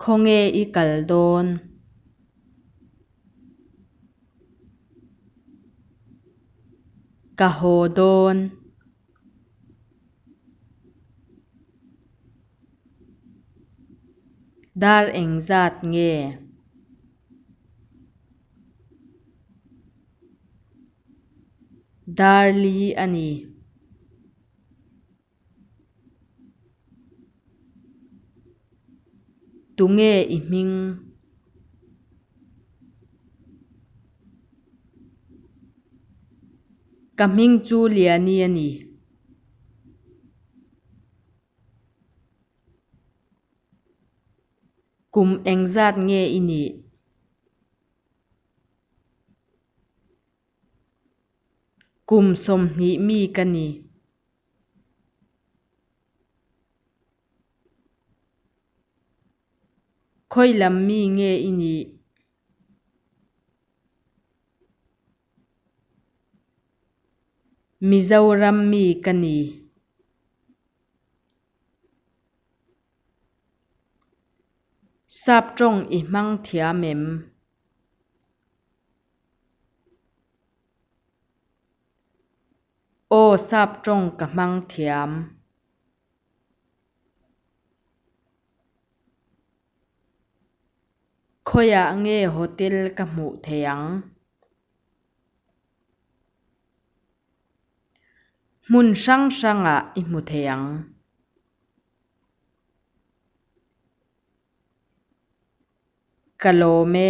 Khawnge i kal dawn? Ka haw dawn. Dar engzat nge? Dar li a ni. Tunge i hming? Ka hming chu Liani a ni. Kum engzat nge i nih? Kum 20 mi ka ni. Khawi lam mi nge i nih? Mizoram mi ka ni. Sap tawng i hmang thiam em? Aw sap tawng ka hmang thiam. Khawiah nge hotel ka hmuh thei ang? Hmun hrang hrangah i hmu thei ang. Ka lawm e.